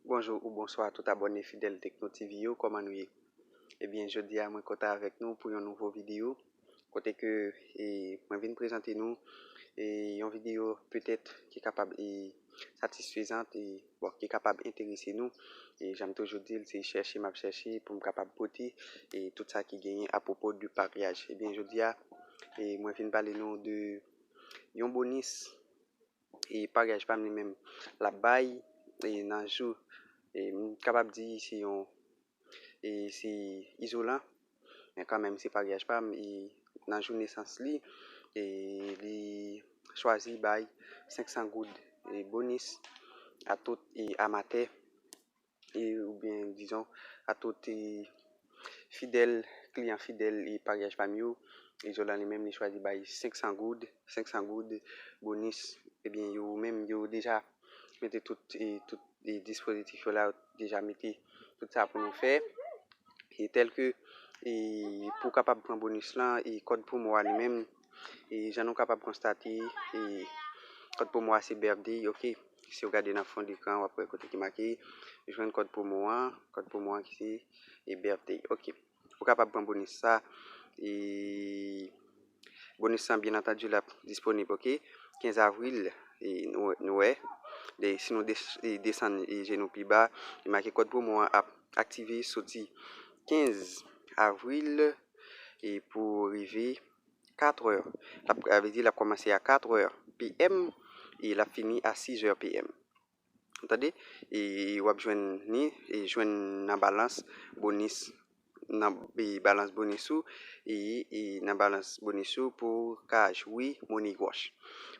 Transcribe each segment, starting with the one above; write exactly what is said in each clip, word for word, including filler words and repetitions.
Bonjou ou bonswa tout abòne fidèl Tekno T V yo, kòman nou ye? Ebyen, jodi a mwen kontan avèk nou pou yon nouvo videyo, kote ke e, mwen vin prezante nou e, yon videyo petèt ki kapab e, satisfezan e, bon, ki kapab enterese nou. E jan m toujou di l, se chèche m ap chèche pou m kapab pote e, tout sa ki genyen apwopo de paryaj. Ebyen, jodi a, e, mwen vin pale nou de yon bonis e paryaj pa m li menm l ap bay e nan jou, e m kapab di se yon e se izolan, men kanmenm se paryaj pa m e nan jou nesans li, e li chwazi bay senk san goud e bonis a tout e amatè e oubyen dizon a tout e fidèl, kliyan fidèl e paryaj pa m yo. Izolan li menm li chwazi bay senk san goud, senk san goud bonis. Ebyen yo menm yo deja mete tout e tout e dispozitif yo la, yo deja mete tout sa pou nou fè. E tèl ke e pou kapab pran bonis lan e kòd pwomo a li menm, e jan nou kapab konstate e kòd pwomo a se birthday, ok. Si w gade nan fon dekran w ap wè kote ki make jwenn kòd pwomo an, kòd pwomo an ki se e birthday, ok. Ou kapab pran bonis sa e bonis lan byen antandi l ap disponib, ok. Kenz avril, e nou nou wè de, si nou des- e desann e je nou pi ba, li make kòd pwomo an ap aktive soti kenz avril e pou rive katrè. L ap, sa vle di l ap kòmanse a katrè P M e l ap fini a sizè P M. Ou tande? E w ap jwenn ni e jwenn nan balans bonis, nan e balans bonis ou e e nan balans bonis ou pou w ka jwi Money Rush.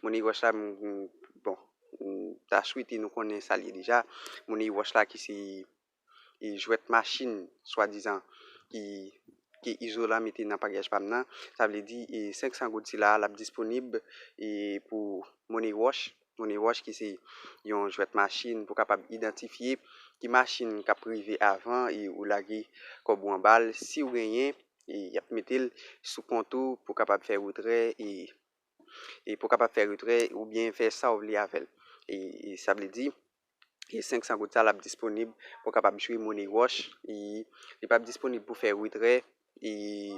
Money Rush la, m m- bon, m ta swete nou konnen sa l ye deja. Money Rush la ki se e jwèt machin swadizan ki ke izolan mete nan paryaj pa m nan. Sa vle di e senk san goud sila a l ap disponib e pou Money Rush. Money Rush ki se yon jwèt machin pou kapab idantifye ki machin k ap rive avan e ou lage kòb ou anba l. Si w genyen e y ap mete l sou kont ou pou kapab fè retrè e e pou kapab fè retrè oubyen fè sa w vle avè l. E e sa vle di e senk san goud sa l ap disponib pou kapab jwe Money Rush. E li p ap disponib pou fè retrè e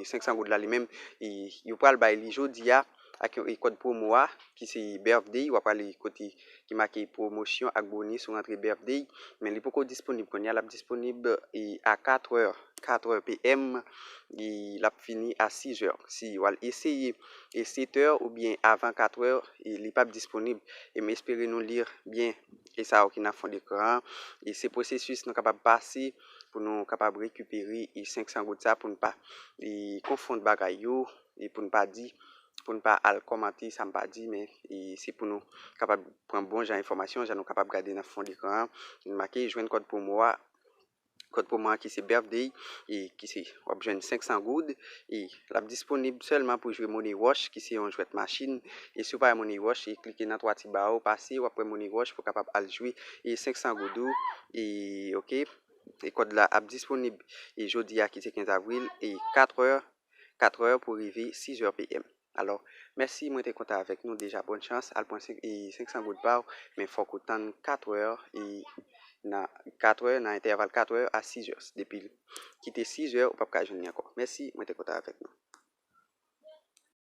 senk san goud la li menm e yo pral bay li jodi a ak yon e kòd pwomo a ki se birthday, w ap ale kote ki make pwomosyon ak bonis ou rantre birthday, men li poko disponib kounye a, l ap disponib e a katrè, katrè P M e l ap fini a sizè. Si w al eseye e setè oubyen avan katrè e li p ap disponib. E m espere nou li byen e sa yo ki nan fon dekran an. E se pwosesis nou kapab pase pou nou kapab rekipere e senk san goud sa pou n pa e konfonn bagay yo e pou n pa di, pou n pa al kòmante sa m pa di, men e se pou nou kapab pran bon jan enfòmasyon, jan nou kapab gade nan fon dekran an. Li make jwenn kòd pwomo a, kòd pwomo a ki se birthday e ki se w ap jwenn senk san goud e l ap disponib sèlman pou jwe Money Rush ki se yon jwèt machin. E si w pa wè Money Rush e klike nan twa ti ba yo, pase w ap wè Money Rush pou kapab al jwe e senk san goud ou e ok. E kòd la ap disponib e jodi a ki se kenz avril e katrè, katrè pou rive sizè P M. Alò, mèsi, mwen te kontan avèk nou deja, bòn chans, al pran senk e senk san goud pa w, men fòk ou tann katrè e nan katrè, nan entèval katrè a sizè. Depi l kite sizè, ou p ap ka jwenn li ankò. Mèsi, mwen te kontan avèk nou.